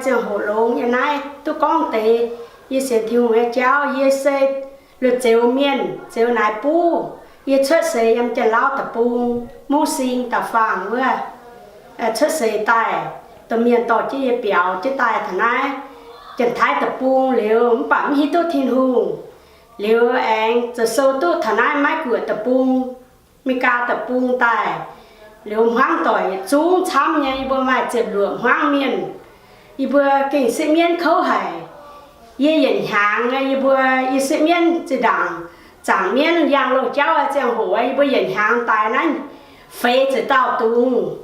Ziangh hoc longx yie naaiv duqv gorngv deix yie sienx Tin-Hungh nyei jauv. Yie se lui-zeux mienh, zeux naaiv buv. Yie cuotv seix yiem Janx-Lauv deic-bung, Mungv Sing da'faanh wuov cuotv seix daaih. Domh mienh dorh jienv yie biaux jienv daaih taux naaiv Janx-Taiv deic-bung liuz, mv baac mv hiuv duqv Tin-Hungh. Liuz aengx zoux sou duqv taux naaiv Meiv Guoqv deic-bung, Meigaa deic-bung daaih. Liuz hmuangv doic yietc zungv camv nyei, yie mbuo maaih ziepc luoqc hmuangv mienh. Yie mbuo gengh sipv mienv kouv haic. Yie yietc hnyangx, yie mbuo, yie sipv mienv zinh ndaangc zaangc mienv yangh loz-jauv ziangh hoc, yie mbuo yietc hnyangx daix naaiv feix ziepc dauh dungz.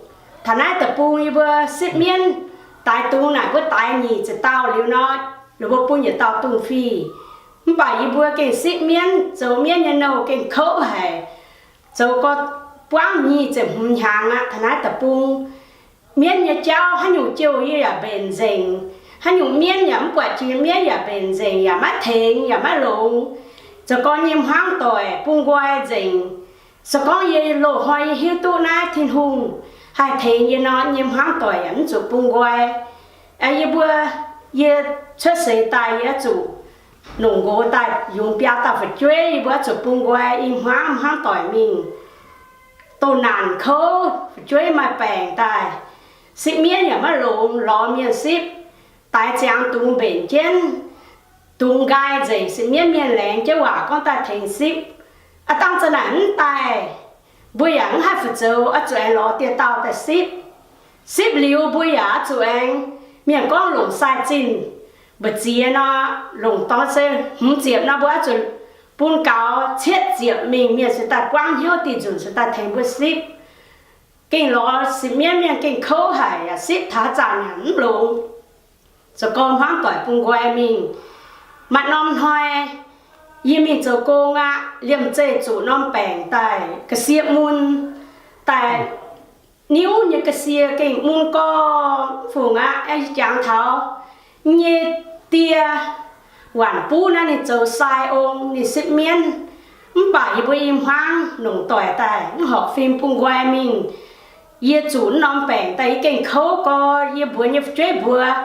Taux naaiv deic-bung yie mbuo sipv mienv daix dungz naaic, mbuo daix nyic ziepc dauh liuz nor, ninh mbuo bun yietc dauh dungz fih. Mv baac yie mbuo gengh sipv mienv, zoux mienv nyei nouh gengh kouv haic. Zoux gorx buangv nyic ziepc hmz hnyangx aqv. Taux naaiv deic-bung mienv nyei jauv haaix nyungc jouh yie yaac mbenc nzengc. Haaix nyungc mienv yaac mv buatc jiex, mienv yaac mbenc nzengc, yaac maiv tengx, yaac maiv longx. Zoux gorx nyei hmuangv doic bun nqoi nzengc. Se gorngv yie loz-hnoi yie hiuv duqv naaiv Tin-Hungh haih tengx yie nor, nyei hmuangv doic yaac mv zuqc bun nqoi. Yie mbuo, yie cuotv seix daaih yie zuqc longc nqox daaih yungz biaa dauh fu'jueiv, yie mbuo zuqc bun nqoi i hmuangv, hmuangv doic mingh. Doh naanc kouv, fu'jueiv maaih baengc daaih, sipv mienv yaac maiv longx, lorz mienh sipv. Daix ziangx dungz mbenc jienv, dungz nqaai nzengc, sipv mienv, mienh laengz jienv waac gorngv daaih tengx sipv. Aav dangh za'naaic mv daaih, mbuo yaac mv haih fu'zoux, oix zuqc aengx lorz dieh dauh daaih sipv. Sipv liuz mbuo yaac oix zuqc aengx, mienh gorngv longc sai zinh, mbu'ziex nor, longc dorngx se hmz ziepc nor, mbuo oix zuqc bun gaux cietv ziepc mingh, mienh se daaih buangv hnyouv, dih nzunc se daaih tengx mbuo sipv. Gengh lorz sipv mienv, mienh gengh kouv haic, yaac sipv taux zanc yaac mv longx. Zoux gorx hmuangv doic bun nqoi mingh. Maaih norm hnoi yie mingh zoux gong aqv, liemh zeih zuqc norm baengc daaih ga'sie mun, daaih niuv nyei ga'sie gengh mun gorx fungc aqv. Yie jangx taux nyei die waanc buv naaiv ninh zoux sai ong, ninh sipv mienv. Mv baac yie mbuo i hmuangv longc doic daaih mv horpc fim bun nqoi mingh. Yie zuqc norm baengc daaih yie gengh kouv gorx, yie mbuox nyei fu'jueiv mbuox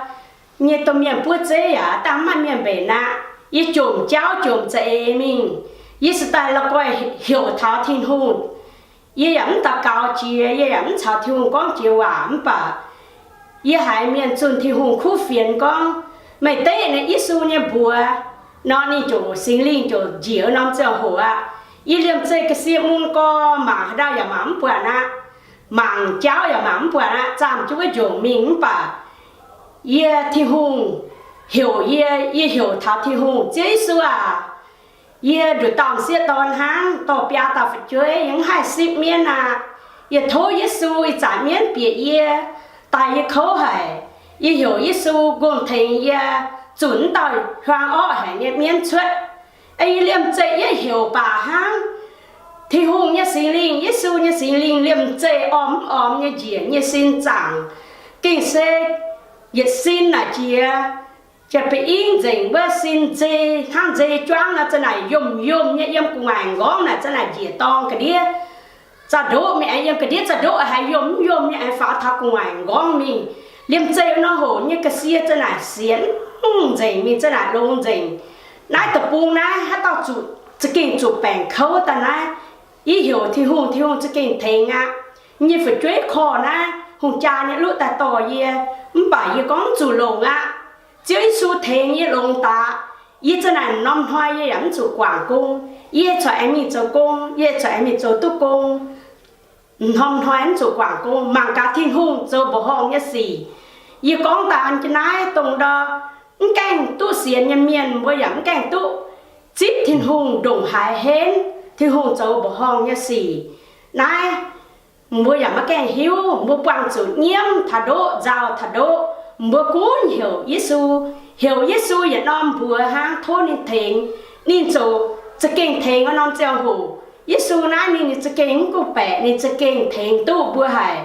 nyei domh mienh buov zeiv yaac dangh mv maaih mienh mbenc aqv. Yie jomc jauv jomc za'eix mingh. Yie se daaih la'guaih heuc taux Tin-Hungh. Yie yaac mv daux gaux jiex, yie yaac mv caux Tin-Hungh gorngv jiex waac, mv baac yie haiz mienh zunh Tin-Hungh kuv fienx gorngv, meih deiv naaiv Yesu nyei mbuox nor, ninh ziouc Singx Lingh ziouc njiec norm ziangh hoc aqv. Yie liemh zeih ga'sie mun gorx, mangc haaix dauh yaac mangc mv buatc aqv. Mangc jauv yaac mangc mv buatc aqv. Zaamh jienv wuov njongc mingh mv baac yie, Tin-Hungh heuc yie, yie heuc taux Tin-Hungh, Ziouv Yesu aac, yie nduqc dauh m'sieqv dorn hnangv, dorh biaa dauh fu'jueiv, yie mv haih sipv mienv aqv. Yie tov Yesu ih zanc mienv bieqc yie, daaih yie kouv haic. Yie heuc Yesu ngongh tengx yie zunc wuov dauh hiuang orqv haic nyei mienv cuotv. Yie liemh zeih yie heuc baac hnangv, Tin-Hungh nyei Singx Lingh, Yesu nyei Singx Lingh liemh zeih orm mv ormx nyei njiec nyei sin zaangc. Gengh se yietc sin naaic jiex, jiex ba'ing nzengc wuov sin nzei hnangv nzei juangv nor, za'naaic yomh yomh nyei yiem gu'nguaaic nqorngv naaic, za'naaic njiec dorng ga'ndiev. Za'ndoqv mingh aengx yiem ga'ndiev, za'ndoqv haiz yomh mv yomh nyei aengx faaux taux gu'nguaaic nqorngv mingh. Liemh zeih wuov nor hoc nyei ga'sie za'naaic sienx mv nzengc mingh, za'naaic longx nzengc. Naaiv deic-bung naaiv haaix dauh zuqc, za'gengh zuqc baengc kouv daaih naaiv, yie heuc Tin-Hungh, Tin-Hungh za'gengh tengx aqv. Nyei fu'jueiv korv naaiv hungh jaa nyei luqv daaih dorh yie, mv baac yie gorngv mv zuqc longc aqv. Ziouv Yesu tengx yie longx daaih, yie za'naaic norm hnoi yie yaac mv zuqc guangc gong. Yie corc aengx mingh zoux gong, yie corc aengx mingh zoux duqv gong. Norm hnoi mv zuqc guangc gong, mangc gaax Tin-Hungh zoux mbuoqc horngh nyei sic. Yie gorngv daaih an jienv naaiv dongh ndor, mv gaengh duqv sienx nyei mienh mbuo yaac mv gaengh duqv zipv Tin-Hungh ndongc haaix henv Tin-Hungh zoux mbuoqc horngh nyei sic. Naaiv mbuo yaac maiv gaengh hiuv, mbuo buangh zuqc nyiemv taux ndoqv, nzauh taux ndoqv, mbuo gunv heuc Yesu. Heuc Yesu yietc norm mbuox hnangv, tov ninh tengx. Ninh ziouc za'gengh tengx wuov norm ziangh hoc. Yesu naaiv ninh, ninh za'gengh mv guv baeqc, ninh za'gengh tengx duqv mbuo haic.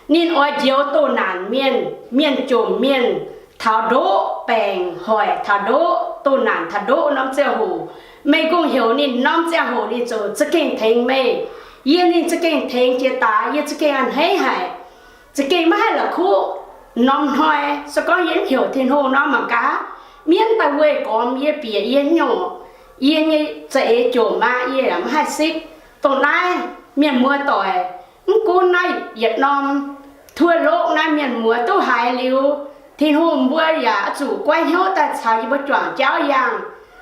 Ninh oix njoux doh naanc mienh, mienh jomc mienh, taux ndoqv, baengc hoic taux ndoqv, doh naanc taux ndoqv norm ziangh hoc. Meih kungx heuc ninh, norm ziangh hoc ninh ziouc za'gengh tengx meih. Yie ninh za'gengh tengx jiex daaix, yie za'gengh a'hneiv haic. Za'gengh maiv haih la'kuqv Norm hnoi se gorngv yie mv heuc Tin-Hungh nor mangc gaax, mienv daaih weih gormx yie, bieqc yie nyungc, yie nyei za'eix jomc aqv, yie yaac mv haih sipv. Dongh naaiv mienh muoz doic, mv gunv naaiv yietc norm tuo loqv naaiv mienh muoz duqv haiz liuz, Tin-Hungh mbuo yaac oix zuqc goiv hnyouv daaih caux yie mbuo juangc jauv yangh.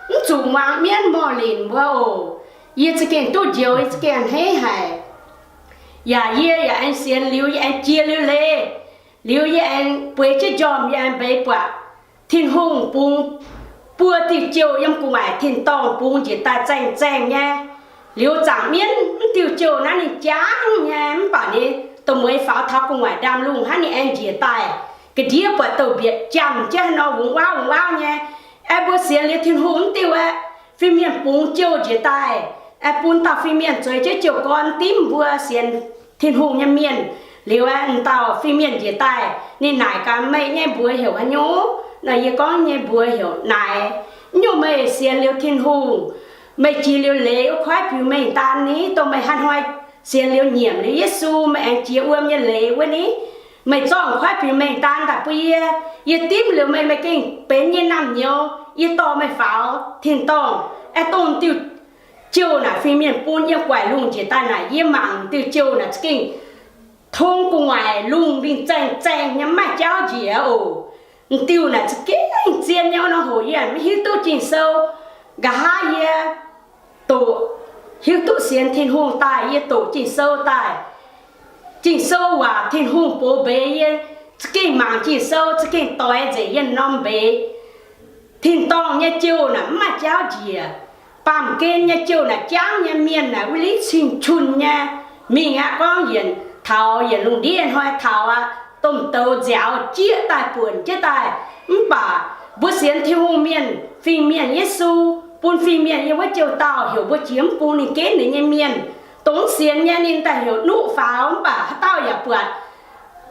Mv zuqc muangx mienv morh linc mbuo oc. Yie za'gengh duqv njoux, yie za'gengh a'hneiv haic. Yaac yie yaac aengx sienx liuz, yie aengx jiex liuz leiz, liuz yie aengx bueix jienv njormh, yie aengx mbeix buatc Tin-Hungh bungx buo diuh jouh yiem gu'nguaaic tin-dorngh bungx njiec daaih zaengh zaengh nyei. Liuz zaangc mienv mv diuh jouh naaiv ninh jangv nyei, mv baac ninh dongh mueiz faaux taux gu'nguaaic ndaamv-lungh hnangv, ninh aengx njiec daaih. Ga'ndiev buatc douc mbietc jangh jienv haaix nor wungx waav wungx waav nyei. Aengx mbuo sienx liuz Tin-Hungh mv diuh aeqv, fin-mienh bungx jouh njiec daaih, aengx bun dauh fin-mienh zueiz jienv jouh gorn dimv mbuo sienx Tin-Hungh nyei mienh. Liuz aeqv, dauh fin-mienh njiec daaih, ninh naaic gaax, meih nyei mbuox heuc haaix nyungc? Nor yie gorngv, nyei mbuox heuc Naaic. Nyungc meih sienx liuz Tin-Hungh, meih jiex liuz leiz wuov kuaaiv biux mengh daan ni, dongh meih hnangv hnoi sienx liuz nyiemc liuz Yesu, meih aengx jiex wuom nyei leiz wuov ni, meih zorngh kuaaiv biux mengh daan daaih bun yie. Yie dimv liuz meih, meih gengh benx yie nyei naamh nyouz, yie dorh meih faaux tin-dorngh. Aeqv, dongh diuh jouh naaic fin-mienh bun yiem gu'nguaaic lungh njiec daaih naaic, yie mangc diuh jouh naaic za'gengh tong gu'nguaaic lungh mingh zaengh zaengh nyei, mv maaih jauv njiec oc. M'diuh naaic za'gengh zien nyei nor, hoc yie mv hiuv duqv Ging-Sou. Nqa'haav yie doqc, hiuv duqv sienx Tin-Hungh daaih, yie doqc Ging-Sou daaih. Ging-Sou waac Tin-Hungh box mbeix yie, za'gengh mangc Ging-Sou, za'gengh doix nzengc yie norm mbeix. Tin-dorngh nyei jouh naaic mv maaih jauv njiec. Baamh gen nyei jouh naaic jangv nyei, mienh naaic wuov liuz cing-cun nyei. Mingh aqv, gorngv yienc taux yietc lungh ndiev hnoi taux aqv, domh douz nziaaux jieqv daaih buonc jienv daaih. Mv baac mbuo sienx Tin-Hungh mienh, fin-mienh Yesu, bun fin-mienh yiem wuov jouh dauh heuc mbuo jiex mv bung ninh ginv ninh nyei mienh. Dongh mv sienx nyei ninh daaih heuc nuqv faaux, mv baac haaix dauh yaac buatc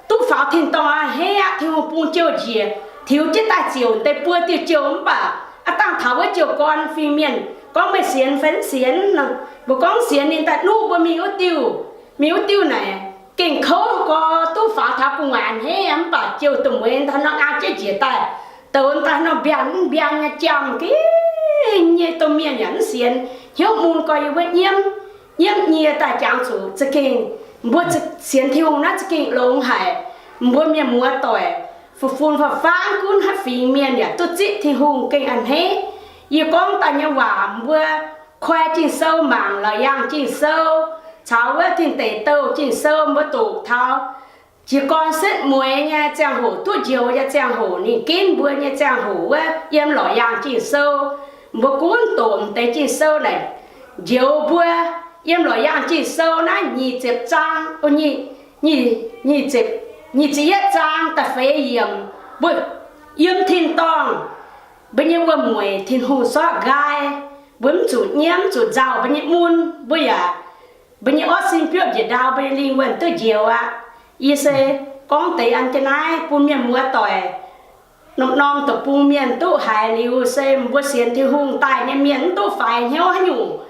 duqv faaux tin-dorngh a'hneiv aqv. Tin-Hungh bung jouh njiec tiux jienv daaih ziouc deix buo diuh jouh, mv baac aav dangh taux wuov jouh gorn fin-mienh gorngv, meih sienx fai mv sienx? Mbuo gorngv sienx, ninh daaih nuqv mbuo mingh wuov diuh. Mingh wuov diuh naaic gengh kouv gorx, duqv faaux taux gu'nguaaic a'hneiv, mv baac jouh dongh mueiz daaih nor aa jienv njiec daaih, douz daaih nor mbiaangx mv mbiaangx nyei, jangh gengh nyei. Domh mienh yaac mv sienx, hnyouv mun gorx, yie wuov nyiemv, nyiemv nyie daaih jangx zuqc za'gengh mbuo sienx Tin-Hungh naaiv za'gengh longx haic. Mbuo mienh muoz doic, fu-fun fa'fangv gunv haaix fingx mienh yaac duqv zipv Tin-Hungh gengh a'hneiv. Yie gorngv daaih nyei waac mbuo koi Ging-Sou mangc, lorz yaangh Ging-Sou, caux wuov Tin Deic Douh Ging-Sou mbuo doqc taux jiez gorn setv mueiz nyei ziangh hoc, duqv njoux nyei ziangh hoc, ninh ginv mbuo nyei ziangh hoc wuov, yiem lorz yaangh Ging-Sou. Mbuo gunv doqc deix Ging-Sou naaic, njoux mbuo yiem lorz yaangh Ging-Sou naaiv nyic ziepc zaang, nyic, nyic ziepc yietv zaang da'feix yiemc, mbuo yiem tin-dorngh, mbuo nyei wuom-mueic Tin-Hungh sortv nqaai. Mbuo mv zuqc nyiemv, mv zuqc nzauh mbuo nyei mun, mbuo yaac, mbuo nyei orv sin biopv njiec ndau, mbuo nyei lingh wuonh duqv njoux aqv. Yie se gorngv deix an jienv naaiv bun mienh muoz doic norm-norm deic-bung mienh duqv haiz liuz, se mbuo sienx Tin-Hungh daaih nyei mienh mv duqv faix hnyouv haaix nyungc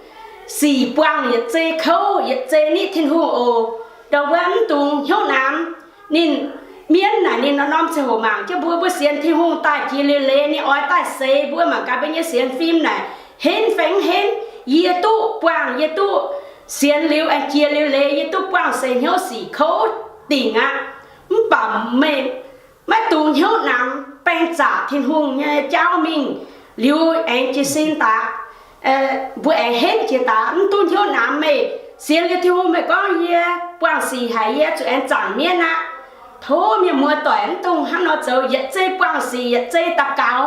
sic buangh yietc zei kouv, yietc zei nitv Tin-Hungh oc. Ndau wuov mv dungx hnyouv namx. Ninh, mienv naaic ninh norm-norm ziangh hoc mangc jienv mbuo, mbuo sienx Tin-Hungh daaih jiex liuz leiz, ninh oix daaih seix mbuo. Mangc gaax mbuo nyei sienx fim naaic henv fai mv henv, yie duqv buangh, yie duqv sienx liuz aengx jiex liuz leiz, yie duqv buangh seix hnyouv sic kouv dingc aqv. Mv baac meih maiv dungx hnyouv namx, baeng zaqc Tin-Hungh nyei jauv mingh liuz aengx jiez sin daaih, mbuo aengx henv jiex daaih. Mv duqv hnyouv namx. Meih sienx liuz Tin-Hungh meih gorngv, yie buangh sic haic, yie zuqc aengx zaangc mienv aqv. Tov mienh muoz doic mv dungx hnangv nor zoux. Yietc zei buangh sic, yietc zei daux gaux,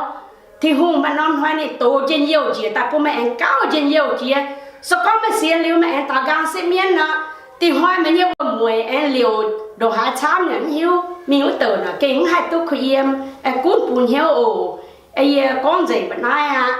Tin-Hungh maaih norm hnoi ninh dox njien-youh njiec daaih bun meih aengx gauh njien-youh jiex. Se gorngv meih sienx liuz meih aengx daaux nqaang setv mienv nor, dingc hnoi meih nyei wuom-mueic aengx liouc ndongc haaix camv yaac mv hiuv. Mingh wuov douc naaic gengh mv haih duqv kuh yiem. Aengx gunv bungx hnyouv oc. Yie gorngv nzengc mbuoqc naaiv aqv.